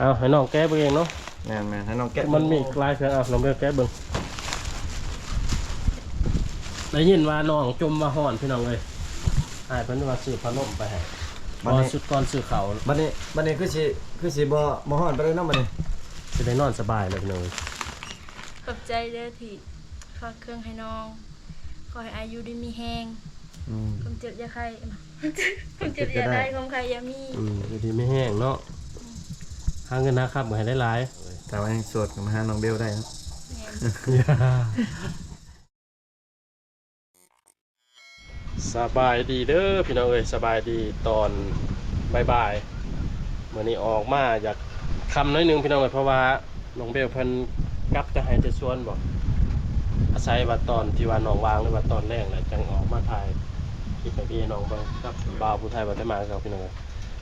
ເອົາໃຫ້ນ້ອງແກະເບິ່ງເອງເນາະ. ແມ່ນໆ ໃຫ້ນ້ອງແກະ ມັນມີອີກຫຼາຍເຄື່ອງ. ເອົາ ນ້ອງເບວແກະເບິ່ງ. ໄດ້ຍິນວ່ານ້ອງຈົ່ມວ່າຮ້ອນ ພີ່ນ້ອງເອີຍ. ອ້າຍເພິ່ນວ່າຊື້ພັດລົມໄປໃຫ້ ບັດນີ້ ບໍ່ ຊຸດກ່ອນຊື້ເຂົ້າ. ບັດນີ້ ບັດນີ້ຄືຊິ ຄືຊິບໍ່ ບໍ່ຮ້ອນປານໃດເນາະ ບັດນີ້ ຊິໄດ້ນອນສະບາຍແລ້ວ ພີ່ນ້ອງເອີຍ. ຂອບໃຈເດີທີ່ຝາກເຄື່ອງໃຫ້ນ້ອງ. ຂໍໃຫ້ອາຍຸດີມີແຮງ. ອືມ ຄວາມເຈັບຢ່າໄຂ້ ຄວາມເຈັບຢ່າໄດ້ ຄວາມໄຂ້ຢ່າມີ. ອືມ ຢູ່ດີມີແຮງເນາະ. ຫາເງິນຫາຄຳໃຫ້ຫຼາຍໆ. ຖ້າວ່າຍັງໂສດກໍມາຫານ້ອງເບວໄດ້ເນາະ. ແມ່ນ. ສະບາຍດີເດີພີ່ນ້ອງເອີຍ ສະບາຍດີຕອນບ່າຍໆ. ມື້ນີ້ອອກມາຢາກຄ່ຳໜ້ອຍໜຶ່ງພີ່ນ້ອງເອີຍ ເພາະວ່ານ້ອງເບວເພິ່ນກັບແຕ່ໄຮ່ແຕ່ສວນບໍ ອາໄສວ່າຕອນທີ່ວ່ານ້ອງວ່າງ ຫຼືວ່າຕອນແລງແຫຼະ ຈັ່ງອອກມາຖ່າຍຄລິບໃຫ້ພີ່ໃຫ້ນ້ອງເບິ່ງກັບບ່າວຜູ້ໄທວ່າແຕ່ມາເກົ່າພີ່ນ້ອງເອີຍ.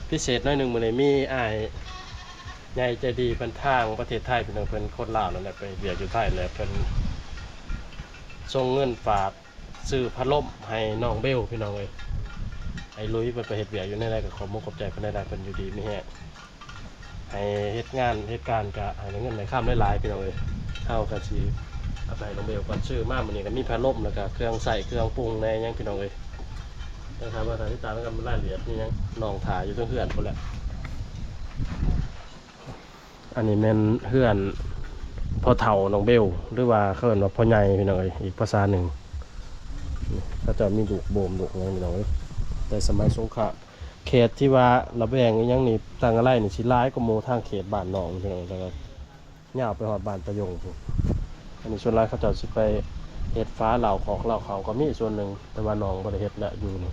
ພິເສດໜ້ອຍໜຶ່ງ ມື້ນີ້ມີອ້າຍໃຫຍ່ໃຈດີເພິ່ນທາງປະເທດໄທພີ່ນ້ອງ ເພິ່ນຄົນລາວນັ້ນແຫຼະ ໄປເຮັດວຽກຢູ່ໄທແຫຼະ ເພິ່ນສົ່ງເງິນຝາກ ຊື້ພັດລົມໃຫ້ນ້ອງເບວພີ່ນ້ອງເອີຍ. ໄອ້ລຸຍເພິ່ນໄປເຮັດວຽກຢູ່ໃນໃດກໍຂອບມຸກຂອບໃຈເພິ່ນຫຼາຍໆ ເພິ່ນຢູ່ດີມີແຮງ ໃຫ້ເຮັດງານເຮັດການກະໃຫ້ໄດ້ເງິນໄດ້ຄຳຫຼາຍໆ ພີ່ນ້ອງເອີຍ. ເຮົາກະຊິເອົາໄປໃຫ້ນ້ອງເບວກ່ອນ. ຊື້ມາມື້ນີ້ກະມີພັດລົມ ແລ້ວກະເຄື່ອງໃຊ້ເຄື່ອງປຸງແດ່ຫຍັງພີ່ນ້ອງເອີຍ. ແຕ່ຖ້າວ່າຖ້າຕິດຕາມນຳກັນລາຍລະອຽດມີຫຍັງ ນ້ອງຖ້າຢູ່ເທິງເຮືອນພຸ້ນແຫຼະ. ອັນນີ້ແມ່ນເຮືອນພໍ່ເຖົ້ານ້ອງເບວ ຫຼືວ່າເຂົາເອີ້ນວ່າພໍ່ໃຫຍ່ພີ່ນ້ອງເອີຍ ອີກພາສາໜຶ່ງ. ເຂົາເຈົ້າມີລູກໂບມລູກຫຍັງພີ່ນ້ອງເອີຍ ແຕ່ສະໄໝສົງຄາມ. ເຂດທີ່ວ່າລະແວງອີ່ຫຍັງນີ້ ທາງອາໄລນີ້ຊິຫຼາຍກວ່າໝູ່ທາງເຂດບ້ານນ້ອງພີ່ນ້ອງ ແລ້ວກໍຍາວໄປຮອດບ້ານຕາຍົງພຸ້ນ. ອັນນີ້ສ່ວນຫຼາຍເຂົາເຈົ້າຊິໄປເຮັດຝາເລົ້າຄອກເລົ້າເຂົ້າກໍມີສ່ວນໜຶ່ງ ແຕ່ວ່ານ້ອງບໍ່ໄດ້ເຮັດແລ້ວຢູ່ນີ້.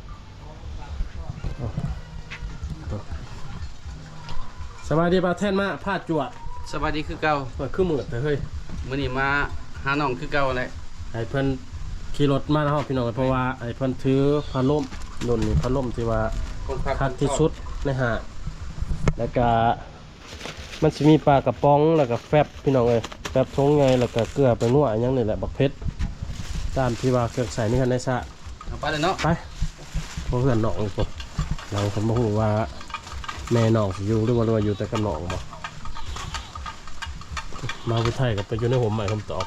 ສະບາຍດີບ່າວແທ່ນມາພາດຈວດ. ສະບາຍດີຄືເກົ່າ. ໂອ້ຍ ຄືມືດແທ້ເຮີ້ຍ. ມື້ນີ້ມາຫານ້ອງຄືເກົ່າແຫຼະ ໃຫ້ເພິ່ນຂີ່ລົດມານຳເຮົາພີ່ນ້ອງ ເພາະວ່າໃຫ້ເພິ່ນຖືພັດລົມ. ລຸ້ນນີ້ພັດລົມທີ່ວ່າຄັກທີ່ສຸດໃນຫ້າງ ແລ້ວກະ ມັນຊິມີປາກະປ໋ອງ ແລ້ວກະແຟັບພີ່ນ້ອງເອີຍ ແຟັບຖົງໃຫຍ່ ແລ້ວກະເກືອ ແປ້ງນົວ ອີ່ຫຍັງນີ້ແຫຼະ ບັກເຜັດ ຕາມທີ່ວ່າເຄື່ອງໃຊ້ໃນເຮືອນໃນຊານ. ເອົາໄປເລີຍເນາະ ໄປ. ໂອ້ ເຮືອນນ້ອງນີ້ພຸ້ນ ເຮົາກໍບໍ່ຮູ້ວ່າແມ່ນ້ອງຊິຢູ່ ຫຼືວ່າ ຫຼືວ່າຢູ່ແຕ່ກັບນ້ອງບໍ. ມາຜູ້ໄທກໍໄປຢູ່ໃນຮົ່ມໄມ້ຮົ່ມຕອກ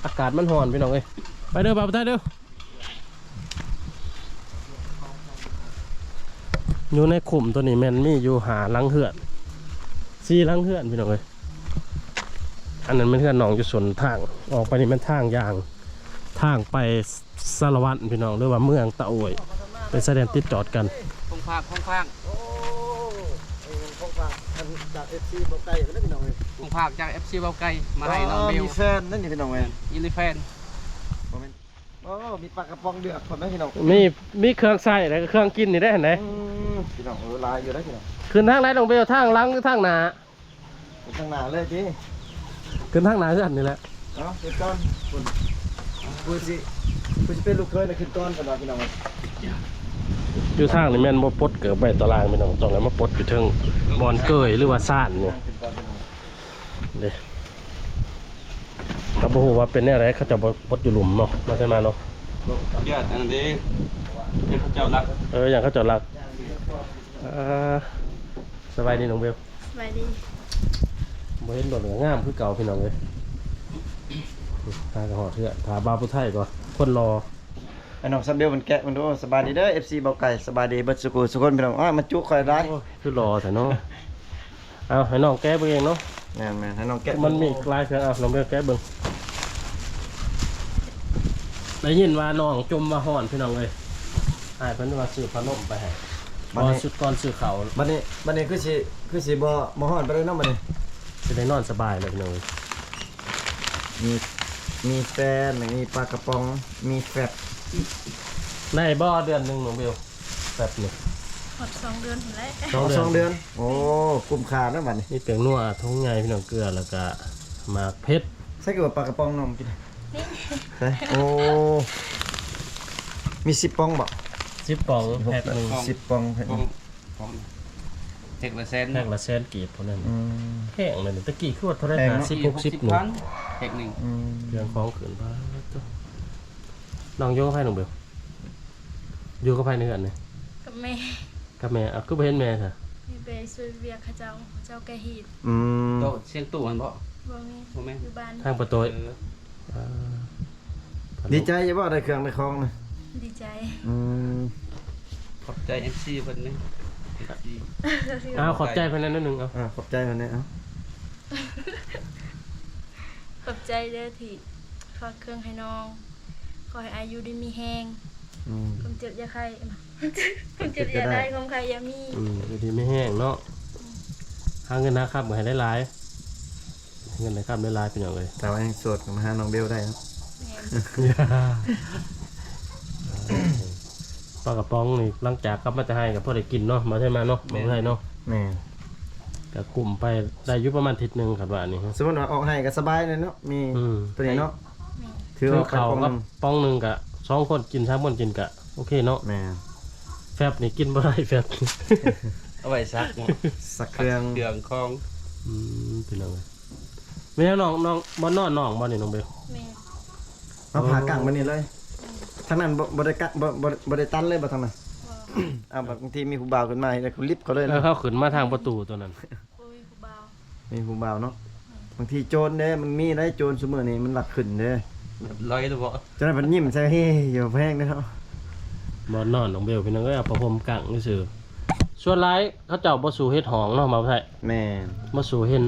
ອາກາດມັນຮ້ອນພີ່ນ້ອງເອີຍ. ໄປເດີບ່າວຜູ້ໄທເດີ. ຢູ່ໃນຄຸ້ມໂຕນີ້ແມ່ນມີຢູ່ຫ້າຫຼັງເຮືອນ ສີ່ຫຼັງເຮືອນພີ່ນ້ອງເອີຍ. ອັນນັ້ນແມ່ນເຮືອນນ້ອງຢູ່ສົນທາງ ອອກໄປນີ້ແມ່ນທາງຍ່າງ ທາງໄປສາລະວັນພີ່ນ້ອງ ຫຼືວ່າເມືອງຕາໂອ້ຍ ເປັນຊາຍແດນຕິດຈອດກັນ. ຂອງຝາກ ຂອງຝາກ ໂອ້ ຂອງຝາກ ອັນ ຈາກເອັຟຊີເບົາໄກ່ເດ້ພີ່ນ້ອງເອີຍ. ຂອງຝາກຈາກເອັຟຊີເບົາໄກ່ ມາໃຫ້ນ້ອງເບວ. ມີແຟນນັ້ນນີ້ພີ່ນ້ອງເອີຍ ອີລິແຟນ ບໍ່ແມ່ນ. ໂອ້ ມີປາກະປ໋ອງເດືອກພ້ອມເດ້ພີ່ນ້ອງ. ມີ ມີເຄື່ອງໃຊ້ແລ້ວກໍເຄື່ອງກິນນີ້ໄດ້ຫັ້ນເດ້. ອືມ ພີ່ນ້ອງເອີຍ ຫຼາຍຢູ່ເດ້ພີ່ນ້ອງ. ຂຶ້ນທາງໃດນ້ອງເບວ ທາງຫຼັງຫຼືທາງໜ້າ? ຂຶ້ນທາງໜ້າເລີຍຕິ. ຂຶ້ນທາງໜ້າເຮືອນນີ້ແຫຼະ. ເອົາ ຂຶ້ນກ່ອນ ພຸ້ນ ຜູ້ຊິ ຜູ້ຊິເປັນລູກເຂີຍນະ ຂຶ້ນກ່ອນ ເພິ່ນວ່າພີ່ນ້ອງ. ຢູ່ທາງນີ້ແມ່ນບໍ່ປົດເກີບໄວ້ຕາລ່າງພີ່ນ້ອງ ຕ້ອງໃຫ້ມາປົດຢູ່ເທິງບ່ອນເກີຍ ຫຼືວ່າຊານນີ້. ເດ້ ກໍບໍ່ຮູ້ວ່າເປັນແນວໃດ ເຂົາເຈົ້າບໍ່ປົດຢູ່ລຸ່ມເນາະ ມາແຕ່ມາເນາະ. ຢ້ານອັນນັ້ນເດ້ ຢ້ານເຂົາເຈົ້າລັກ. ເອີ ຢ້ານເຂົາເຈົ້າລັກ. ອ່າ ສະບາຍດີນ້ອງເບວ. ສະບາຍດີ. ບໍ່ເຫັນລົດກໍງາມຄືເກົ່າພີ່ນ້ອງເອີຍ. ຫາກໍຮອດເຮືອນ ຖ້າບ່າວຜູ້ໄທກໍຄົນຫຼໍ່. ໃຫ້ນ້ອງຊາເບວເພິ່ນແກະເບິ່ງດູ. ສະບາຍດີເດີ ເອັຟຊີເບົາໄກ່ ສະບາຍດີເບິດສູ່ຜູ້ສູ່ຄົນພີ່ນ້ອງ. ອ້າຍ ມາຈຸຂ້ອຍຫຼາຍ. ໂອ້ຍ ຄືຫຼໍ່ແທ້ເນາະ. ເອົາ ໃຫ້ນ້ອງແກະເບິ່ງເອງເນາະ. ແມ່ນໆ ໃຫ້ນ້ອງແກະ. ມັນມີອີກຫຼາຍເຄື່ອງ. ເອົາ ນ້ອງເບວແກະເບິ່ງ. ໄດ້ຍິນວ່ານ້ອງຈົ່ມວ່າຮ້ອນພີ່ນ້ອງເອີຍ. ອ້າຍເພິ່ນວ່າຊື້ພັດລົມໄປໃຫ້ ບັດນີ້ ບໍ່ ຊຸດກ່ອນຊື້ເຂົ້າ. ບັດນີ້ ບັດນີ້ຄືຊິ ຄືຊິບໍ່ ບໍ່ຮ້ອນປານໃດເນາະ ບັດນີ້ ຊິໄດ້ນອນສະບາຍແລ້ວພີ່ນ້ອງເອີຍ. ມີ ມີແຟນ ມີປາກະປ໋ອງ ມີແຟັບ. ໄດ້ບໍ່ເດືອນໜຶ່ງນ້ອງເບວ ແຟັບນີ້? ຮອດສອງເດືອນພຸ້ນແຫຼະ. ສອງເດືອນ ສອງເດືອນ. ໂອ້ ກຸ້ມຄ່າເນາະບັດນີ້. ມີແປ້ງນົວຖົງໃຫຍ່ພີ່ນ້ອງ ເກືອ ແລ້ວກະໝາກເຜັດ. ໃສ່ຄືວ່າປາກະປ໋ອງນ້ອງກິນ. ໃສ່ ໂອ້ ມີສິບປ໋ອງບໍ? ສິບປ໋ອງ ແພັກໜຶ່ງ ສິບປ໋ອງ ແພັກໜຶ່ງ. ຂອງ ຂອງແພັກລະແສນ ແພັກລະແສນກີບພຸ້ນນັ້ນ. ອືມ ແພງເລີຍ. ຕະກີ້ຄືວ່າເທົ່າໃດ? ຫ້າສິບ ຫົກສິບ ໜຶ່ງ. ແພັກໜຶ່ງ. ອືມ ເຄື່ອງຂອງຂຶ້ນ. ປາດໂທ້ ນ້ອງຢູ່ກັບໃຜນ້ອງເບວ? ຢູ່ກັບໃຜໃນເຮືອນນີ້? ກັບແມ່. ກັບແມ່. ເອົາ ຄືບໍ່ເຫັນແມ່ຊະ? ໄປຊ່ວຍວຽກເຂົາເຈົ້າ ເຂົາເຈົ້າກະເຮັດ. ອືມ ໂຕະ ສຽງຕູ້ຫັ້ນບໍ່? ບໍ່ແມ່ນ ບໍ່ແມ່ນ ຢູ່ບ້ານ ທາງປະໂຕຍ. ເອີ ອ່າ ດີໃຈຢູ່ບໍ່ ໄດ້ເຄື່ອງໄດ້ຂອງນະ? ດີໃຈ. ອືມ ຂອບໃຈເອັຟຊີເພິ່ນແດ່. ເອັຟຊີ ອ້າວ ຂອບໃຈເພິ່ນແດ່ໜ້ອຍໜຶ່ງ. ເອົາ ອ່າ ຂອບໃຈເພິ່ນແດ່. ເອົາ ຂອບໃຈເດີທີ່ຝາກເຄື່ອງໃຫ້ນ້ອງ. ຂໍໃຫ້ອາຍຸດີມີແຮງ. ອືມ ຄວາມເຈັບຢ່າໄຂ້ ຄວາມເຈັບຢ່າໄດ້ ຄວາມໄຂ້ຢ່າມີ. ອືມ ຢູ່ດີມີແຮງເນາະ. ອືມ ຫາເງິນຫາຄຳໃຫ້ຫຼາຍໆ ເງິນໄດ້ຄຳຫຼາຍໆ ພີ່ນ້ອງເອີຍ. ຖ້າວ່າຍັງໂສດກໍມາຫານ້ອງເບວໄດ້ເນາະ. ແມ່ນ ປາກະປ໋ອງນີ້ ຫຼັງຈາກກັບມາແຕ່ໄຮ່ກໍພໍໄດ້ກິນເນາະ ມາໄທມາເນາະ. ແມ່ນ ບໍ່ໄດ້ເນາະ. ແມ່ນ ກໍກຸ້ມໄປໄດ້ຢູ່ປະມານທິດໜຶ່ງ ຄັນວ່ານີ້. ສົມມຸດວ່າອອກໄຮ່ກໍສະບາຍເລີຍເນາະ ມີ ອືມ ຕົວນີ້ເນາະ. ແມ່ນ ຖືວ່າອອກໄປປ໋ອງໜຶ່ງ ປ໋ອງໜຶ່ງກໍສອງຄົນກິນ ສາມຄົນກິນກໍໂອເຄເນາະ. ແມ່ນ ແຟັບນີ້ກິນບໍ່ໄດ້ ແຟັບ ເອົາໄວ້ຊັກເນາະ ຊັກເຄື່ອງ ຊັກເຄື່ອງຂອງ. ອືມ ພີ່ນ້ອງເອີຍ. ແມ່ນຫຍັງນ້ອງ ນ້ອງ ບ່ອນນອນນ້ອງບໍ່ນີ້ ນ້ອງເບວ? ແມ່ນ ມາຜ່າກັ້ງໄວ້ນີ້ເລີຍ. ແມ່ນ ທາງນັ້ນບໍ່ ບໍ່ໄດ້ກະ ບໍ່ ບໍ່ ບໍ່ໄດ້ຕັນເລີຍບໍ່ທາງນັ້ນ? ບໍ່ ອ້າວ ບາງທີມີຜູ້ບ່າວຂຶ້ນມາ ເຮົາກໍລິບເຂົາເລີຍ. ເອີ ເນາະ ເຮົາຂຶ້ນມາທາງປະຕູຕົວນັ້ນ. ໂອ້ຍ ຜູ້ບ່າວ ມີຜູ້ບ່າວເນາະ. ແມ່ນ ບາງທີໂຈນເດ້ ມັນມີໄດ໋ ໂຈນຊຸມື້ນີ້ມັນລັກຂຶ້ນເດ້. ລອຍແລ້ວບໍ່? ເຈົ້ານັ້ນເພິ່ນຍິ້ມໃສ່ ເຮີ້ ຢ່າແພງເດ້ເນາະ. ບ່ອນນອນນ້ອງເບວ ພີ່ນ້ອງເອີຍ ເອົາຜ້າຫົ່ມກັ້ງຊື່ໆ. ສ່ວນຫຼາຍເຂົາເຈົ້າບໍ່ສູ້ເຮັດຫ້ອງເນາະ ບ່າວໄທ. ແມ່ນ ບໍ່ສູ້ເຮັດ.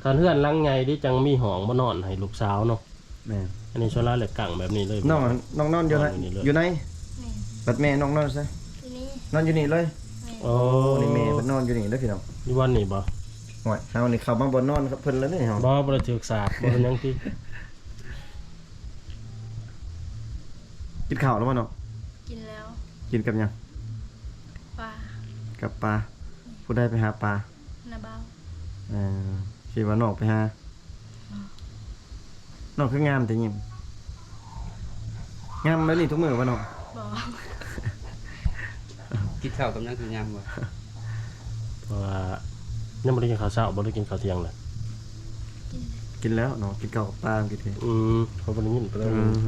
ຄັນເຮືອນຫຼັງໃຫຍ່ເດ ຈັ່ງມີຫ້ອງມານອນໃຫ້ລູກສາວເນາະ. ແມ່ນ ອັນນີ້ສ່ວນຫຼາຍແຫຼະ ກັ້ງແບບນີ້ເລີຍ. ນ້ອງ ນ້ອງນອນຢູ່ໃນ ນອນຢູ່ນີ້ເລີຍ ຢູ່ໃນ. ແມ່ນ ບັດແມ່ນ້ອງນອນໃສ? ຢູ່ນີ້ ນອນຢູ່ນີ້ເລີຍ. ແມ່ນ ໂອ້ ນີ້ແມ່ເພິ່ນນອນຢູ່ນີ້ເດີພີ່ນ້ອງ. ຢູ່ບ່ອນນີ້ບໍ່? ໂອ້ຍ ເຮົານີ້ເຂົ້າມາບໍ່ນອນກັບເພິ່ນແລ້ວນີ້ເຮົາ. ບໍ່ ບໍ່ໄດ້ຖືກສາບ ບໍ່ເປັນຫຍັງຕິ. ກິນເຂົ້າແລ້ວບໍ່ນ້ອງ? ກິນແລ້ວ. ກິນກັບຫຍັງ? ປາ ກັບປາ. ອືມ ຜູ້ໃດໄປຫາປາ? ນ້າບ່າວ. ເອີ ຄິດວ່ານ້ອງໄປຫາ. ນ້ອງຄືງາມແຕ່ຍິ້ມ. ງາມແບບນີ້ທຸກມື້ບໍ່ນ້ອງ? ບໍ່. ກິນເຂົ້າກັບຫຍັງຄືງາມບໍ່? ເພາະວ່າຍັງບໍ່ໄດ້ກິນເຂົ້າເຊົ້າ ບໍ່ໄດ້ກິນເຂົ້າທ່ຽງເລີຍ. ກິນ ກິນແລ້ວເນາະ ກິນເຂົ້າກັບປາກິນ. ອືມ ເຂົາບໍ່ໄດ້ຍິນປານໃດ. ອືມ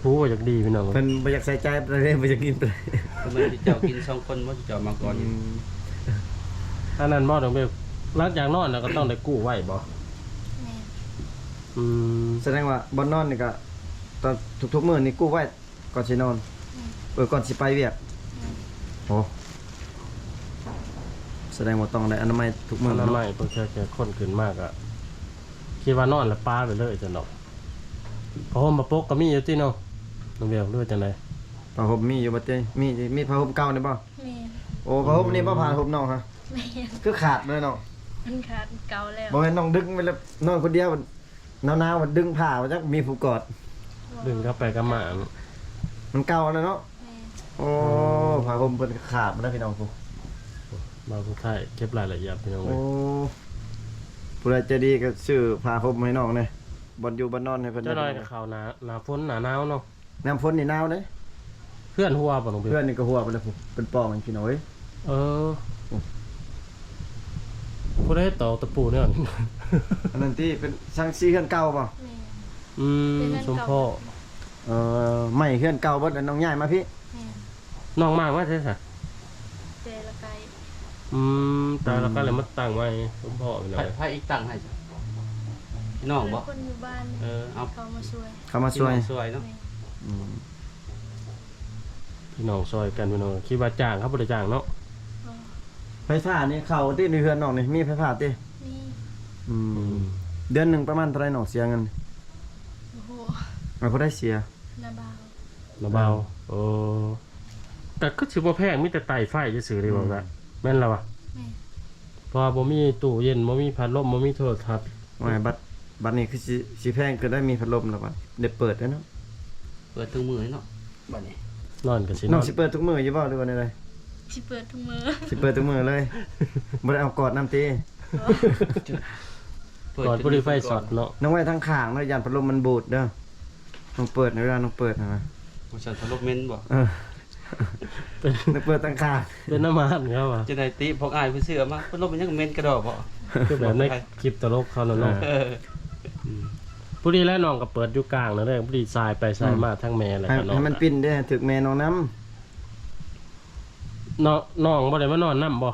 ຜູ້ວ່າຢາກດີພີ່ນ້ອງ ເພິ່ນບໍ່ຢາກໃສ່ໃຈປານໃດ ບໍ່ຢາກກິນປານໃດ. ເພິ່ນເຈົ້າກິນສອງຄົນບໍ່ ເຈົ້າມາກ່ອນ. ອືມ ອັນນັ້ນບໍ່ນ້ອງເບວ ຫຼັງຈາກນອນແລ້ວກໍຕ້ອງໄດ້ກູ້ໄວ້ບໍ່? ແມ່ນ. ອືມ ສະແດງວ່າບ່ອນນອນນີ້ກໍ ຕອນທຸກໆມື້ນີ້ກູ້ໄວ້ ກ່ອນຊິນອນ. ແມ່ນ ເອີ ກ່ອນຊິໄປວຽກ. ແມ່ນ. ໂອ້ ສະແດງວ່າຕ້ອງໄດ້ອະນາໄມທຸກມື້ເນາະ. ອະນາໄມ ເພາະແຄ່ ແຄ່ຄົນຂຶ້ນມາກໍຄິດວ່ານອນແລ້ວປາໄປເລີຍຊັ້ນດອກ. ຜ້າຫົ່ມຜ້າປົກກໍມີຢູ່ຕິເນາະ ນ້ອງເບວ ຫຼືວ່າຈັ່ງໃດ? ຜ້າຫົ່ມມີຢູ່ບໍ່ຕິ? ມີ ມີຜ້າຫົ່ມເກົ່ານີ້ບໍ່? ແມ່ນ. ໂອ້ ຜ້າຫົ່ມນີ້ບໍ່ ຜ້າຫົ່ມນ້ອງຮະ? ແມ່ນ. ຄືຂາດເລີຍເນາະ. ມັນຂາດ ເກົ່າແລ້ວ. ບໍ່ແມ່ນນ້ອງດຶງໄປແລ້ວນອນຄົນດຽວ ໜາວໆ ດຶງຜ້າວ່າຈັກມີຜູ້ກອດ. ບໍ່ ດຶງກັບໄປກັບມາ. ມັນເກົ່າແລ້ວເນາະ. ແມ່ນ. ໂອ້ ຜ້າຫົ່ມເພິ່ນຂາດໝົດແລ້ວພີ່ນ້ອງ. ຜູ້ບ່າວຜູ້ໄທເກັບລາຍລະອຽດພີ່ນ້ອງເອີຍ. ໂອ້ ຜູ້ໃດໃຈດີກໍຊື້ຜ້າຫົ່ມໃຫ້ນ້ອງແດ່ ບ່ອນຢູ່ບ່ອນນອນໃຫ້ເພິ່ນ. ຈັກໜ້ອຍກໍເຂົ້າໜ້າ ໜ້າຝົນໜ້າໜາວເນາະ. ຍາມຝົນນີ້ໜາວເດ້. ເຮືອນຮົ່ວບໍ່ນ້ອງເບວ? ເຮືອນນີ້ກໍຮົ່ວໄປແລ້ວ ເປັນປ່ອງພີ່ນ້ອງເອີຍ. ເອີ ໂອ້ ຜູ້ໃດຕອກຕະປູແນວນີ້? ອັນນັ້ນຕິ ເປັນສັງກະສີເຮືອນເກົ່າບໍ່? ແມ່ນ. ອືມ ເປັນເຮືອນເກົ່າ ສົມພໍ້. ເອີ ໄມ້ເຮືອນເກົ່າເບິດ ແລ້ວນ້ອງຍ້າຍມາພີ້. ແມ່ນ. ນ້ອງມ້າງມາແຕ່ໃສ? ແຕ່ລະໄກ. ອືມ ແຕ່ລະໄກ ອືມ ແລ້ວມາຕັ້ງໄວ້ສົມພໍ້ພີ່ນ້ອງ. ໃຜ ໃຜອີກຕັ້ງໃຫ້? ພີ່ນ້ອງບໍ່? ຄົນຢູ່ບ້ານ. ເອີ ເອົາ ເຂົາມາຊ່ວຍ ເຂົາມາຊ່ວຍ ພີ່ນ້ອງຊ່ວຍເນາະ. ແມ່ນ. ອືມ ພີ່ນ້ອງຊ່ວຍກັນພີ່ນ້ອງ. ຄິດວ່າຈ້າງ ເຂົາບໍ່ໄດ້ຈ້າງເນາະ. ບໍ່. ໄຟຟ້ານີ້ເຂົ້າຕິ ໃນເຮືອນນ້ອງນີ້ ມີໄຟຟ້າຕິ? ມີ. ອືມ ອືມ ເດືອນໜຶ່ງປະມານເທົ່າໃດນ້ອງເສຍເງິນ? ບໍ່ຮູ້. ເອົາ ຜູ້ໃດເສຍ? ນ້າບ່າວ. ນ້າບ່າວ. ເອີ ເອີ ກໍຄືຊິບໍ່ແພງ ມີແຕ່ໄຕ້ໄຟຊື່ໆເດ້. ອືມ ວ່າ ແມ່ນລະວະ? ແມ່ນ. ເພາະວ່າບໍ່ມີຕູ້ເຢັນ ບໍ່ມີພັດລົມ ບໍ່ມີໂທລະທັດ. ໂອ້ຍ ບັດ ບັດນີ້ຄືຊິ ຊິແພງຂຶ້ນໄດ້ ມີພັດລົມແລ້ວບັດ ໄດ້ເປີດແລ້ວເນາະ. ເປີດທຸກມື້ເນາະບັດນີ້. ນອນກໍຊິນອນ. ນ້ອງຊິເປີດທຸກມື້ຢູ່ບໍ່ ຫຼືວ່າແນວໃດ? ຊິເປີດທຸກມື້. ຊິເປີດທຸກມື້ເລີຍ. ບໍ່ໄດ້ເອົາກອດນຳຕິ? ບໍ່. ເປີດ ກອດບໍ່ໄດ້ ໄຟຊັອດເນາະ. ນ້ອງໄວ້ທາງຂ້າງເນາະ ຢ້ານພັດລົມມັນບູດເດີ. ນ້ອງເປີດໃນເວລານ້ອງເປີດຫັ້ນນະ. ບໍ່ຊັ້ນພັດລົມເໝັນບໍ່? ເອີ ເປັນ ນ້ອງເປີດທາງຂ້າງ. ເປັນນ້ຳມັນເຂົາວ່າ. ຈັ່ງໃດຕິ ພວກອ້າຍຜູ້ເຊື່ອມາ ພັດລົມມັນຍັງເໝັນກະດໍ້ບໍ່? ຄືແບບໃນຄລິບຕະຫຼົກເຂົານັ້ນເນາະ. ເອີ ອືມ ພໍດີແລ້ວ ນ້ອງກໍເປີດຢູ່ກາງນັ້ນແຫຼະ ພໍດີສາຍໄປສາຍມາ ອືມ ທາງແມ່ແລ້ວ ໃຫ້ ກໍນ້ອງ ໃຫ້ມັນປິ່ນເດ້ ຖືກແມ່ນ້ອງນຳ. ນ້ອງ ນ້ອງບໍ່ໄດ້ມານອນນຳບໍ່?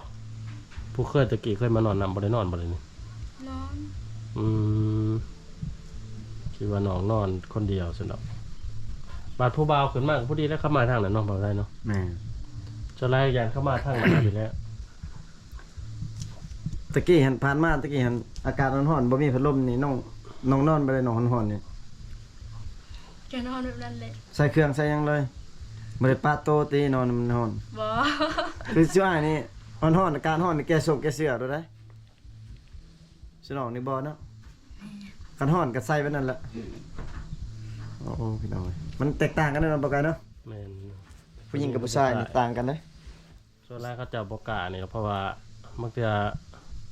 ຜູ້ເຄີຍ ຕະກີ້ເຄີຍມານອນນຳ ບໍ່ໄດ້ນອນບໍ່ເດນີ້? ນອນ. ອືມ ຄິດວ່ານ້ອງນອນຄົນດຽວຊັ້ນດອກ. ບາດຜູ້ບ່າວຂຶ້ນມາກໍພໍດີແລ້ວ ເຂົ້າມາທາງນັ້ນເນາະ ບ່າວໄທເນາະ. ແມ່ນ. ສ່ວນຫຼາຍຢ້ານເຂົ້າມາທາງນັ້ນຢູ່ແລ້ວ. ຕະກີ້ຫັ້ນ ຜ່ານມາຕະກີ້ຫັ້ນ ອາກາດຮ້ອນໆ ບໍ່ມີພັດລົມນີ້ ນ້ອງ ນ້ອງນອນບໍ່ໄດ້ ນ້ອງຮ້ອນໆນີ້? ກໍນອນແບບນັ້ນແຫຼະ. ໃສ່ເຄື່ອງໃສ່ຫຍັງເລີຍ? ບໍ່ໄດ້ປະໂຕຕິ ນອນມັນຮ້ອນ? ບໍ່. ຄືຊິອ້າຍນີ້ ຮ້ອນໆ ອາກາດຮ້ອນນີ້ ແກ່ໂຊກແກ່ເສື້ອໂລດໄດ໋. ສະໜອງນີ້ບໍ່ເນາະ. ຄັນຮ້ອນກໍໃສ່ໄວ້ນັ້ນແຫຼະ. ໂອ້ ໂອ້ ພີ່ນ້ອງເອີຍ ມັນແຕກຕ່າງກັນເນາະ ບໍ່ໄກເນາະ. ແມ່ນ. ຜູ້ຍິງກັບຜູ້ຊາຍນີ້ຕ່າງກັນເດ້. ສ່ວນຫຼາຍເຂົາເຈົ້າບໍ່ກ້ານີ້ ເພາະວ່າບາງເທື່ອ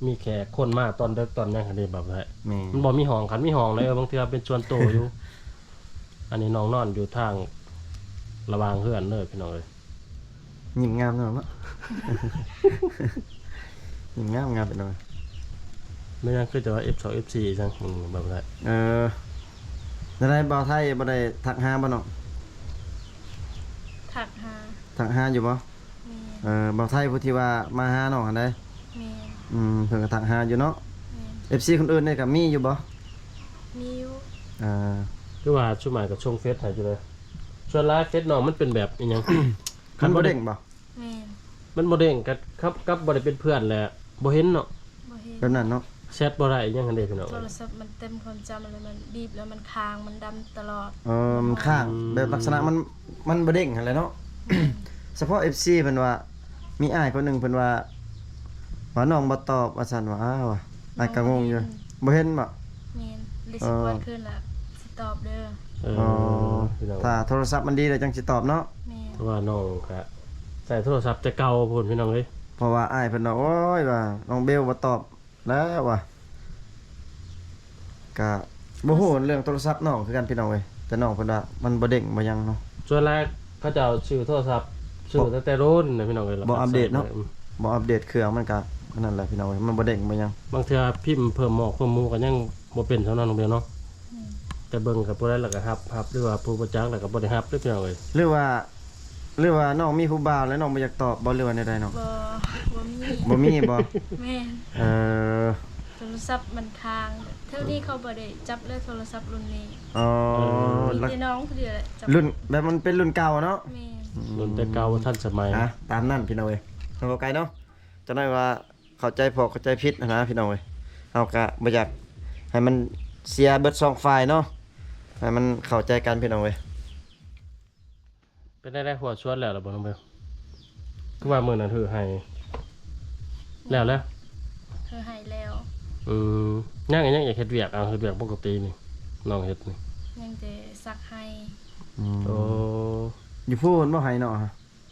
ມີແຂກຄົນມາຕອນເດິກຕອນຫຍັງຫັ້ນເດ້ ແບບນັ້ນ. ແມ່ນ. ມັນບໍ່ມີຫ້ອງ ຄັນມີຫ້ອງແລ້ວ ເອີ ບາງເທື່ອເປັນສ່ວນໂຕຢູ່. ອັນນີ້ນ້ອງນອນຢູ່ທາງລະຫວ່າງເຮືອນເດີ ພີ່ນ້ອງເອີຍ. ຍິ້ມງາມເນາະ ຍິ້ມງາມໆ ພີ່ນ້ອງ. ແມ່ນຫຍັງຄືຈະວ່າ ເອັຟສອງ ເອັຟສີ່ ຈັ່ງ ອືມ ແບບນັ້ນ. ເອີ ແນວໃດ ບ່າວໄທບໍ່ໄດ້ທັກຫາບໍ່ນ້ອງ? ທັກຫາ. ທັກຫາຢູ່ບໍ່? ແມ່ນ. ເອີ ບ່າວໄທຜູ້ທີ່ວ່າມາຫານ້ອງຫັ້ນໃດ໋? ແມ່ນ. ອືມ ເພິ່ນກໍທັກຫາຢູ່ເນາະ. ແມ່ນ. ເອັຟຊີຄົນອື່ນນີ້ກໍມີຢູ່ບໍ່? ມີຢູ່. ເອີ ຄືວ່າຊຸມອ້າຍກໍສົ່ງເຟສໃຫ້ຢູ່ເລີຍ. ສ່ວນຫຼາຍເຟສນ້ອງມັນເປັນແບບອີ່ຫຍັງ? ມັນບໍ່ເດ້ງບໍ່? ແມ່ນ. ມັນບໍ່ເດ້ງກັບ ກັບ ກັບບໍ່ໄດ້ເປັນເພື່ອນແຫຼະ ບໍ່ເຫັນເນາະ. ບໍ່ເຫັນ. ແບບນັ້ນເນາະ. ແຊັດບໍ່ໄດ້ອີ່ຫຍັງຫັ້ນເດ້ ພີ່ນ້ອງເອີຍ. ໂທລະສັບມັນເຕັມຄວາມຈຳ ແລ້ວມັນດີບ ແລ້ວມັນຄ້າງ ມັນດຳຕະຫຼອດ. ເອີ ມັນຄ້າງ. ອືມ. ແບບລັກສະນະມັນ ມັນບໍ່ເດ້ງຫັ້ນແຫຼະເນາະ. ແມ່ນ. ສະເພາະເອັຟຊີເພິ່ນວ່າ ມີອ້າຍຄົນໜຶ່ງເພິ່ນວ່າ ວ່ານ້ອງບໍ່ຕອບວ່າຊັ້ນວ່າ. ອ້າວ ອ້າຍກໍງົງຢູ່. ບໍ່ເຫັນ. ບໍ່ເຫັນບໍ? ແມ່ນ. ເລີຍຊິກວດຄືນລະ ເອີ ຊິຕອບເດີ. ເອີ ພີ່ນ້ອງ ຖ້າໂທລະສັບມັນດີແລ້ວຈັ່ງຊິຕອບເນາະ. ແມ່ນ. ເພາະວ່ານ້ອງກະໃຊ້ໂທລະສັບແຕ່ເກົ່າພຸ້ນ ພີ່ນ້ອງເອີຍ. ເພາະວ່າອ້າຍເພິ່ນວ່າ ໂອ້ຍ ວ່ານ້ອງເບວບໍ່ຕອບແລ້ວວ່າ. ກະບໍ່ຮູ້ເລື່ອງໂທລະສັບນ້ອງຄືກັນ ພີ່ນ້ອງເອີຍ ແຕ່ນ້ອງເພິ່ນວ່າມັນບໍ່ເດ້ງບໍ່ຫຍັງເນາະ. ສ່ວນຫຼາຍເຂົາເຈົ້າຊື້ໂທລະສັບ ຊື້ຕັ້ງແຕ່ດົນນະ ພີ່ນ້ອງເອີຍ. ບໍ່ອັບເດດເນາະ. ອືມ. ບໍ່ອັບເດດເຄື່ອງ ມັນກະອັນນັ້ນແຫຼະ ພີ່ນ້ອງເອີຍ ມັນບໍ່ເດ້ງບໍ່ຫຍັງ. ບາງເທື່ອພິມເພີ່ມໝອກເພີ່ມໝູກໍຍັງບໍ່ເປັນສ່ຳນັ້ນ ນ້ອງເບວເນາະ. ອືມ. ແຕ່ເບິ່ງກັບຜູ້ໃດແລ້ວກໍຮັບ ຮັບ ຫຼືວ່າຜູ້ບໍ່ຈັກແລ້ວກໍບໍ່ໄດ້ຮັບເດີ ພີ່ນ້ອງເອີຍ. ຫຼືວ່າ ຫຼືວ່ານ້ອງມີຜູ້ບ່າວແລ້ວ ນ້ອງບໍ່ຢາກຕອບບໍ່ ຫຼືວ່າແນວໃດນ້ອງ? ບໍ່ ບໍ່ມີ. ບໍ່ມີບໍ? ແມ່ນ. ເອີ ໂທລະສັບມັນຄ້າງ. ເທື່ອນີ້ເຂົາບໍ່ໄດ້ຈັບເລີຍໂທລະສັບລຸ້ນນີ້. ອໍ ເອີ ມີແຕ່ນ້ອງຜູ້ດຽວແຫຼະຈັບ. ລຸ້ນແບບມັນເປັນລຸ້ນເກົ່າເນາະ. ແມ່ນ. ອືມ ລຸ້ນແຕ່ເກົ່າທັນສະໄໝ. ອ່ະ ຕາມນັ້ນ ພີ່ນ້ອງເອີຍ. ເຮົາເວົ້າໄກເນາະ ຈັກໜ້ອຍວ່າເຂົ້າໃຈເພາະເຂົ້າໃຈຜິດຫັ້ນນະ ພີ່ນ້ອງເອີຍ. ເຮົາກະບໍ່ຢາກໃຫ້ມັນເສຍເບິດສອງຝ່າຍເນາະ ໃຫ້ມັນເຂົ້າໃຈກັນ ພີ່ນ້ອງເອີຍ. ເປັນແນວໃດ ຫົວສວນແລ້ວລະບໍ່ ນ້ອງເບວ? ຄືວ່າມື້ນັ້ນຮື້ໄຮ່ແລ້ວແຫຼະ. ຮື້ໄຮ່ແລ້ວ. ອືມ ຍັງ ຍັງຢາກເຮັດວຽກ ເຮັດວຽກປົກກະຕິນີ້ ນ້ອງເຮັດນີ້. ຍັງແຕ່ສັກໄຮ່. ອືມ. ໂອ້ ຢູ່ພູ້ພຸ້ນບໍ່ ໄຮ່ນ້ອງ?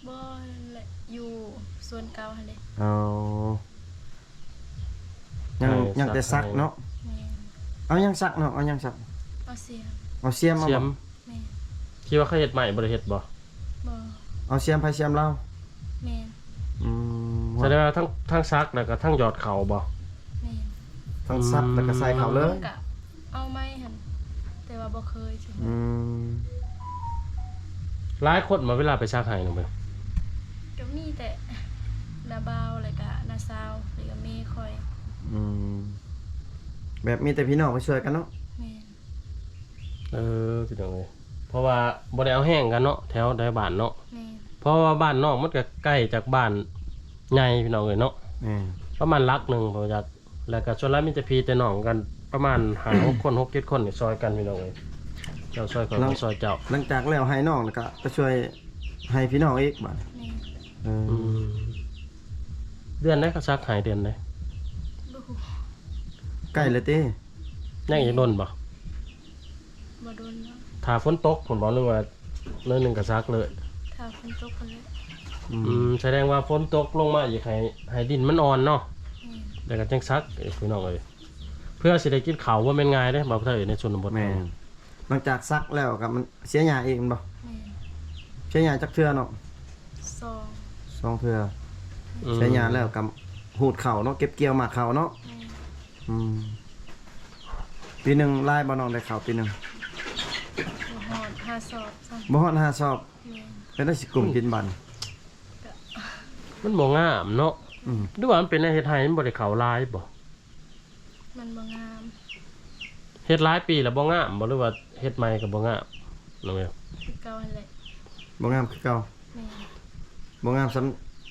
ບໍ່ ນັ້ນແຫຼະ ຢູ່ສວນເກົ່າຫັ້ນເດ້. ອໍ ຍັງ ຍັງແຕ່ສັກເນາະ. ແມ່ນ. ເອົາຫຍັງສັກນ້ອງ? ເອົາຫຍັງສັກ? ເອົາສຽມ. ເອົາສຽມເອົາບໍ່? ແມ່ນ. ທີ່ວ່າເຂົາເຮັດໃໝ່ບໍ່ໄດ້ເຮັດບໍ່? ບໍ່. ເອົາສຽມໃຜສຽມລາວ? ແມ່ນ. ອືມ. ສະແດງວ່າທັງ ທັງສັກແລ້ວກໍທັງຢອດເຂົ້າບໍ່? ແມ່ນ. ທັງສັກແລ້ວກໍໃສ່ເຂົ້າເລີຍ. ມັນກໍເອົາໃໝ່ຫັ້ນ ແຕ່ວ່າບໍ່ເຄີຍ. ອືມ. ຫຼາຍຄົນບໍ່ ເວລາໄປສັກໄຮ່ນ້ອງເບວ? ກໍມີແຕ່ນ້າບ່າວ ແລ້ວກໍນ້າສາວ ແລ້ວກໍແມ່ຂ້ອຍ. ອືມ. ແບບມີແຕ່ພີ່ນ້ອງໄປຊ່ວຍກັນເນາະ? ແມ່ນ. ເອີ ພີ່ນ້ອງເອີຍ ເພາະວ່າບໍ່ໄດ້ເອົາແຮງກັນເນາະ ແຖວໃດບ້ານເນາະ. ແມ່ນ. ເພາະວ່າບ້ານນ້ອງມັນກໍໃກ້ຈາກບ້ານໃຫຍ່ ພີ່ນ້ອງເອີຍເນາະ. ແມ່ນ. ປະມານຫຼັກໜຶ່ງ ບໍ່ຈັກ ແລ້ວກໍສ່ວນຫຼາຍມີແຕ່ພີ່ແຕ່ນ້ອງກັນ ປະມານຫ້າຫົກຄົນ ຫົກເຈັດຄົນນີ້ຊ່ອຍກັນ ພີ່ນ້ອງເອີຍ. ເຈົ້າຊ່ອຍຂ້ອຍ ຂ້ອຍຊ່ອຍເຈົ້າ. ຫຼັງຈາກແລ້ວໄຮ່ນ້ອງ ແລ້ວກໍໄປຊ່ວຍໄຮ່ພີ່ນ້ອງອີກບາດນີ້. ແມ່ນ. ເອີ. ອືມ. ເດືອນໃດເຂົາສັກໄຮ່ ເດືອນໃດ? ບໍ່ຮູ້. ໃກ້ແລ້ວຕິ? ຍັງອີກດົນບໍ່? ບໍ່ດົນເນາະ. ຖ້າຝົນຕົກພຸ້ນບໍ່ ຫຼືວ່າໜ້ອຍໜຶ່ງກໍສັກເລີຍ? ຖ້າຝົນຕົກພຸ້ນແຫຼະ. ອືມ. ອືມ ສະແດງວ່າຝົນຕົກລົງມາອີກ ໃຫ້ ໃຫ້ດິນມັນອ່ອນເນາະ. ແມ່ນ. ແລ້ວກໍຈັ່ງສັກ ເອີ ພີ່ນ້ອງເອີຍ ເພື່ອຊິໄດ້ກິນເຂົ້າ ບໍ່ແມ່ນງ່າຍເດ້ ບ່າວໄທ ໃນຊົນນະບົດ. ແມ່ນ. ຫຼັງຈາກສັກແລ້ວກໍມັນເສຍຫຍ້າອີກແມ່ນບໍ່? ແມ່ນ. ເສຍຫຍ້າຈັກເທື່ອນ້ອງ? ສອງ ສອງເທື່ອ. ອືມ. ເສຍຫຍ້າແລ້ວກໍຮູດເຂົ້າເນາະ ເກັບກ່ຽວໝາກເຂົ້າເນາະ. ແມ່ນ. ອືມ. ປີໜຶ່ງຫຼາຍບໍ່ນ້ອງ ໄດ້ເຂົ້າປີໜຶ່ງ? ບໍ່ຮອດຫ້າສອບຊ້ຳ. ບໍ່ຮອດຫ້າສອບ? ແມ່ນ. ເປັນໄດ້ຊິກຸ້ມກິນບັດ? ກໍ ມັນບໍ່ງາມເນາະ. ອືມ ຫຼືວ່າມັນເປັນແນວເຮັດໄຮ່ມັນບໍ່ໄດ້ເຂົ້າຫຼາຍບໍ່? ມັນບໍ່ງາມ. ເຮັດຫຼາຍປີແລ້ວບໍ່ງາມບໍ່ ຫຼືວ່າເຮັດໃໝ່ກໍບໍ່ງາມ? ນ້ອງເອີຍ ຄືເກົ່າຫັ້ນແຫຼະ. ບໍ່ງາມຄືເກົ່າ. ແມ່ນ. ບໍ່ງາມສ່ຳ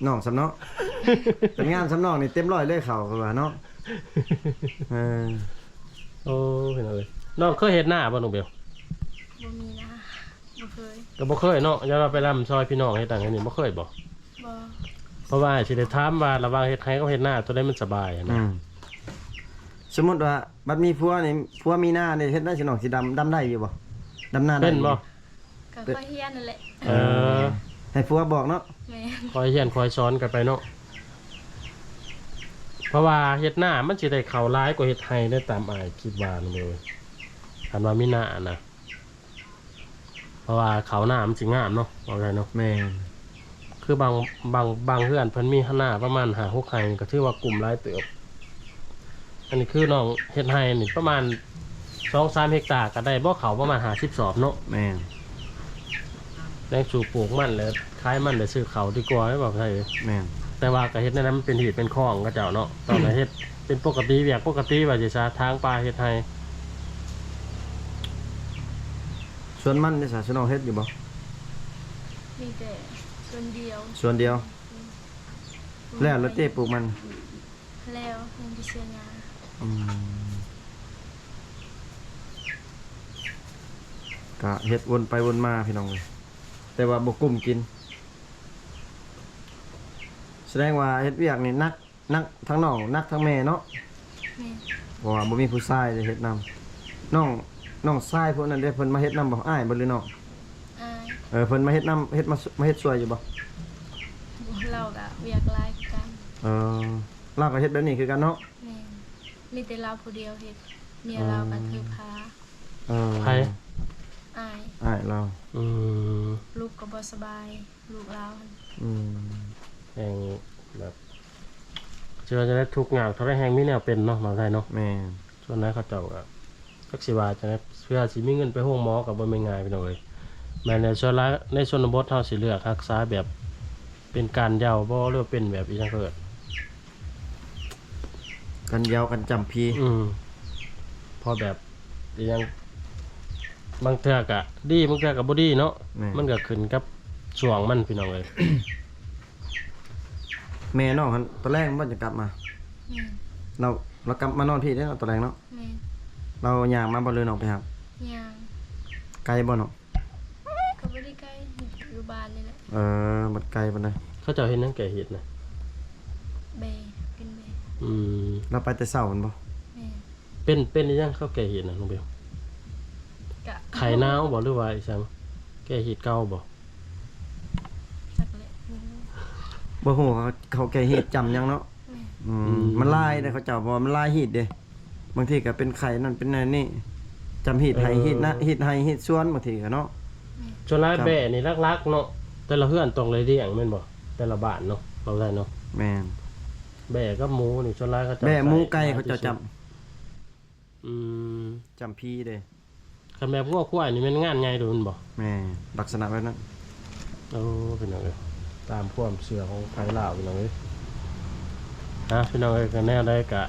ນ້ອງສ່ຳເນາະ. ຄັນງາມສ່ຳນ້ອງນີ້ເຕັມຮ້ອຍເລີຍເຂົ້າ ຄືວ່າເນາະ. ເອີ ໂອ້ ພີ່ນ້ອງເອີຍ ນ້ອງເຄີຍເຮັດນາບໍ່ນ້ອງເບວ? ບໍ່ມີນາ. ບໍ່ເຄີຍ. ກໍບໍ່ເຄີຍເນາະ. ຢ່າວ່າໄປລຳຊ່ອຍພີ່ນ້ອງເຮັດນັ້ນເຮັດນີ້ ບໍ່ເຄີຍບໍ່? ບໍ່. ເພາະວ່າອ້າຍຊິໄດ້ຖາມວ່າລະຫວ່າງເຮັດໄຮ່ກັບເຮັດນາ ໂຕໃດມັນສະບາຍຫັ້ນນະ. ອືມ ສົມມຸດວ່າບັດມີຜົວນີ້ ຜົວມີນານີ້ ເຮັດໄດ້ຊິນ້ອງຊິດຳ ດຳໄດ້ຢູ່ບໍ່? ດຳນາໄດ້. ເປັນບໍ່? ກໍຄ່ອຍຮຽນນັ້ນແຫຼະ. ເອີ ໃຫ້ຜົວບອກເນາະ. ແມ່ນ. ຄ່ອຍຮຽນຄ່ອຍສອນກັນໄປເນາະ. ເພາະວ່າເຮັດນາມັນຊິໄດ້ເຂົ້າຫຼາຍກວ່າເຮັດໄຮ່ເດ້ ຕາມອ້າຍຄິດວ່ານັ້ນເລີຍ ຄັນວ່າມີນານະ. ເພາະວ່າເຂົ້ານາມັນຊິງາມເນາະ ເວົ້າໄດ້ເນາະ. ແມ່ນ. ຄືບາງ ບາງ ບາງເຮືອນເພິ່ນມີນາປະມານຫ້າຫົກໄຮ່ ກໍຖືວ່າກຸ້ມຫຼາຍເຕີບ. ອັນນີ້ຄືນ້ອງເຮັດໄຮ່ນີ້ປະມານສອງສາມເຮັກຕາ ກໍໄດ້ບໍ່ເຂົ້າປະມານຫ້າສິບສອບເນາະ. ແມ່ນ. ແລ້ງສູ່ປູກມັນ ແລະ ຂາຍມັນ ໄດ້ຊື້ເຂົ້າດີກວ່າເດ້ ເວົ້າໄທ. ແມ່ນ. ແຕ່ວ່າກໍເຮັດແນວນັ້ນ ມັນເປັນຮີດເປັນຄອງເຂົາເຈົ້າເນາະ ຕ້ອງໄດ້ເຮັດເປັນປົກກະຕິ ວຽກປົກກະຕິວ່າຊິຊະ ຖາງປ່າເຮັດໄຮ່. ສວນມັນເດຊະ ສວນນ້ອງເຮັດຢູ່ບໍ່? ມີແຕ່ສວນດຽວ. ສວນດຽວ. ອືມ. ແລ້ວລະຕິປູກມັນ? ແລ້ວ ຍັງຊິເສຍຫຍ້າ. ອືມ ກະເຮັດວົນໄປວົນມາພີ່ນ້ອງເອີຍ ແຕ່ວ່າບໍ່ກຸ້ມກິນ. ສະແດງວ່າເຮັດວຽກນີ້ໜັກ ໜັກທັງນ້ອງ ໜັກທັງແມ່ເນາະ. ແມ່ນ. ເພາະວ່າບໍ່ມີຜູ້ຊາຍເຮັດນຳ. ນ້ອງ ນ້ອງຊາຍພວກນັ້ນເດ້ ເພິ່ນມາເຮັດນຳບໍ່? ອ້າຍບໍ່ ຫຼືນ້ອງ? ອ້າຍ. ເອີ ເພິ່ນມາເຮັດນຳ ເຮັດ ມາ ມາເຮັດຊ່ວຍຢູ່ບໍ່? ລາວກະວຽກຫຼາຍຄືກັນ. ເອີ ລາວກໍເຮັດແບບນີ້ຄືກັນເນາະ? ແມ່ນ. ມີແຕ່ລາວຜູ້ດຽວເຮັດ ເມຍລາວກໍຖືພາ. ເອີ ໃຜ? ອ້າຍ. ອ້າຍລາວ. ອືມ. ລູກກໍບໍ່ສະບາຍ ລູກລາວຫັ້ນ. ອືມ. ແຮ່ງແບບ ຊິວ່າຈັ່ງໃດ ທຸກຍາກເທົ່າໃດແຮ່ງມີແນວເປັນເນາະ ເວົ້າໄທເນາະ. ແມ່ນ. ສ່ວນຫຼາຍເຂົາເຈົ້າກໍຈັກຊິວ່າຈັ່ງໃດ ເພື່ອຊິມີເງິນໄປໂຮງໝໍກໍບໍ່ແມ່ນງ່າຍ ພີ່ນ້ອງເອີຍ. ແມ່ນແລ້ວ ສ່ວນຫຼາຍໃນຊົນນະບົດເຮົາຊິເລືອກຮັກສາແບບເປັນການເຍົາບໍ່ ຫຼືວ່າເປັນແບບອີ່ຫຍັງເອີ້ນ ກັນເຍົາກັນຈຳພີ. ອືມ ເພາະແບບອີ່ຫຍັງ ບາງເທື່ອກະດີ ບາງເທື່ອກະບໍ່ດີເນາະ. ແມ່ນ. ມັນກະຂຶ້ນກັບຊ່ວງມັນ ພີ່ນ້ອງເອີຍ. ແມ່ນ້ອງຫັ້ນຕອນແລງບໍ່ຈະກັບມາ? ແມ່ນ. ລາວ ລາວກັບມານອນພີ້ເດ້ເນາະ ຕອນແລງເນາະ? ແມ່ນ. ລາວຍ່າງມາບໍ່ ຫຼືນ້ອງໄປຮັບ? ຍ່າງ. ໄກບໍ່ນ້ອງ? ກໍບໍ່ໄດ້ໄກ ຢູ່ ຢູ່ບ້ານນີ້ແຫຼະ. ເອີ ບໍ່ໄກປານໃດ. ເຂົາເຈົ້າເຮັດຫຍັງແກ້ຮີດນະ? ແບ້ ເປັນແບ້. ອືມ. ລາວໄປແຕ່ເຊົ້າແມ່ນບໍ່? ແມ່ນ. ເປັນ ເປັນອີ່ຫຍັງເຂົາແກ້ຮີດນະນ້ອງເບວ? ກະ ໄຂ້ໜາວບໍ່ ຫຼືວ່າອີ່ຫຍັງ? ແກ້ຮີດເກົ່າບໍ່? ຈັກແຫຼະ ບໍ່ຮູ້. ບໍ່ຮູ້ເຂົາ ເຂົາແກ້ຮີດຈຳຫຍັງເນາະ? ແມ່ນ. ອືມ. ອືມ. ມັນຫຼາຍເດ້ເຂົາເຈົ້າ ເພາະວ່າມັນຫຼາຍຮີດເດ້. ບາງທີກໍເປັນໄຂ້ນັ້ນເປັນນັ້ນນີ້ ຈຳຮີດໄຮ່ ເອີ ຮີດນາ ຮີດໄຮ່ຮີດສວນ ບາງທີກໍເນາະ. ແມ່ນ. ສ່ວນຫຼາຍແບ້ນີ້ຫຼັກໆເນາະ ແຕ່ລະເຮືອນຕ້ອງໄດ້ລ້ຽງແມ່ນບໍ່? ແຕ່ລະບ້ານເນາະ ເວົ້າໄດ້ເນາະ. ແມ່ນ. ແບ້ກັບໝູນີ້ສ່ວນຫຼາຍເຂົາເຈົ້າ ແບ້ໝູໄກ່ເຂົາເຈົ້າຈຳ. ອືມ. ຈຳພີເດ້. ຄັນແບບງົວຄວາຍນີ້ແມ່ນງານໃຫຍ່ໂດດແມ່ນບໍ່? ແມ່ນ ລັກສະນະແບບນັ້ນ. ໂອ້ ພີ່ນ້ອງເອີຍ ຕາມຄວາມເຊື່ອຂອງໄທລາວ ພີ່ນ້ອງເອີຍ. ອ່າ ພີ່ນ້ອງເອີຍ ກໍແນວໃດກະ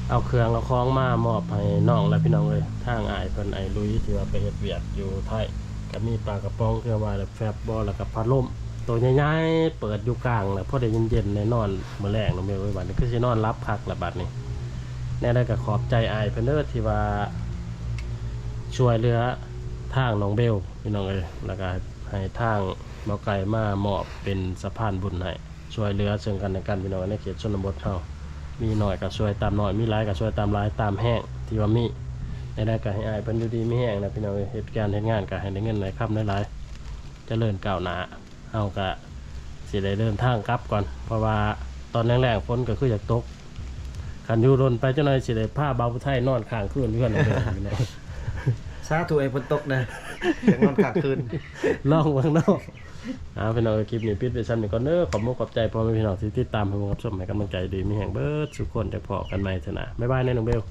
ເອົາເຄື່ອງເອົາຂອງມາມອບໃຫ້ນ້ອງແລ້ວ ພີ່ນ້ອງເອີຍ. ທາງອ້າຍເພິ່ນ ອ້າຍລຸຍ ທີ່ວ່າໄປເຮັດວຽກຢູ່ໄທ ກໍມີປາກະປ໋ອງ ເທື່ອວ່າແບບແຟັບບໍ່ ແລ້ວກໍພັດລົມ ໂຕໃຫຍ່ໆ ເປີດຢູ່ກາງ ແລ້ວພໍໄດ້ເຢັນໆ ໄດ້ນອນມື້ແລງເນາະແມ່ເອີຍ. ບາດນີ້ຄືຊິນອນຫຼັບຄັກລະບາດນີ້. ແນວໃດກໍຂອບໃຈອ້າຍເພິ່ນເດີ ທີ່ວ່າຊ່ວຍເຫຼືອທາງນ້ອງເບວ ພີ່ນ້ອງເອີຍ. ແລ້ວກໍໃຫ້ທາງບໍ່ໄກມາມອບເປັນສະພານບຸນໃຫ້ ຊ່ວຍເຫຼືອເຊິ່ງກັນແລະກັນ ພີ່ນ້ອງເອີຍ. ໃນເຂດຊົນນະບົດເຮົາ ມີໜ້ອຍກໍຊ່ວຍຕາມໜ້ອຍ ມີຫຼາຍກໍຊ່ວຍຕາມຫຼາຍ ຕາມແຮງທີ່ວ່າມີ. ແນວໃດກໍໃຫ້ອ້າຍເພິ່ນຢູ່ດີມີແຮງນະ ພີ່ນ້ອງເອີຍ. ເຮັດການເຮັດງານກໍໃຫ້ໄດ້ເງິນໄດ້ຄຳຫຼາຍໆ ຈະເລີນກ້າວໜ້າ. ເຮົາກະຊິໄດ້ເດີນທາງກັບກ່ອນ ເພາະວ່າຕອນແລງໆ ຝົນກໍຄືຢາກຕົກ. ຄັນຢູ່ດົນໄປຈັກໜ້ອຍ ຊິໄດ້ພາບ່າວຜູ້ໄທນອນຄ້າງຄືນຢູ່ເຮືອນເດີ. ສາທຸໃຫ້ຝົນຕົກເດີ ຢາກນອນຄ້າງຄືນ. ລອງເບິ່ງເນາະ. ເອົາ ພີ່ນ້ອງເອີຍ ຄລິບນີ້ປິດໄວ້ສ່ຳນີ້ກ່ອນເດີ. ຂອບມຸກຂອບໃຈພໍ່ແມ່ພີ່ນ້ອງທີ່ຕິດຕາມຮັບຊົມ ໃຫ້ກຳລັງໃຈ ດີມີແຮງເບິດສູ່ຄົນ. ຈະພໍ້ກັນໃໝ່ເທື່ອໜ້າ. ບາຍບາຍ ນາຍໜຸ່ມເບວ.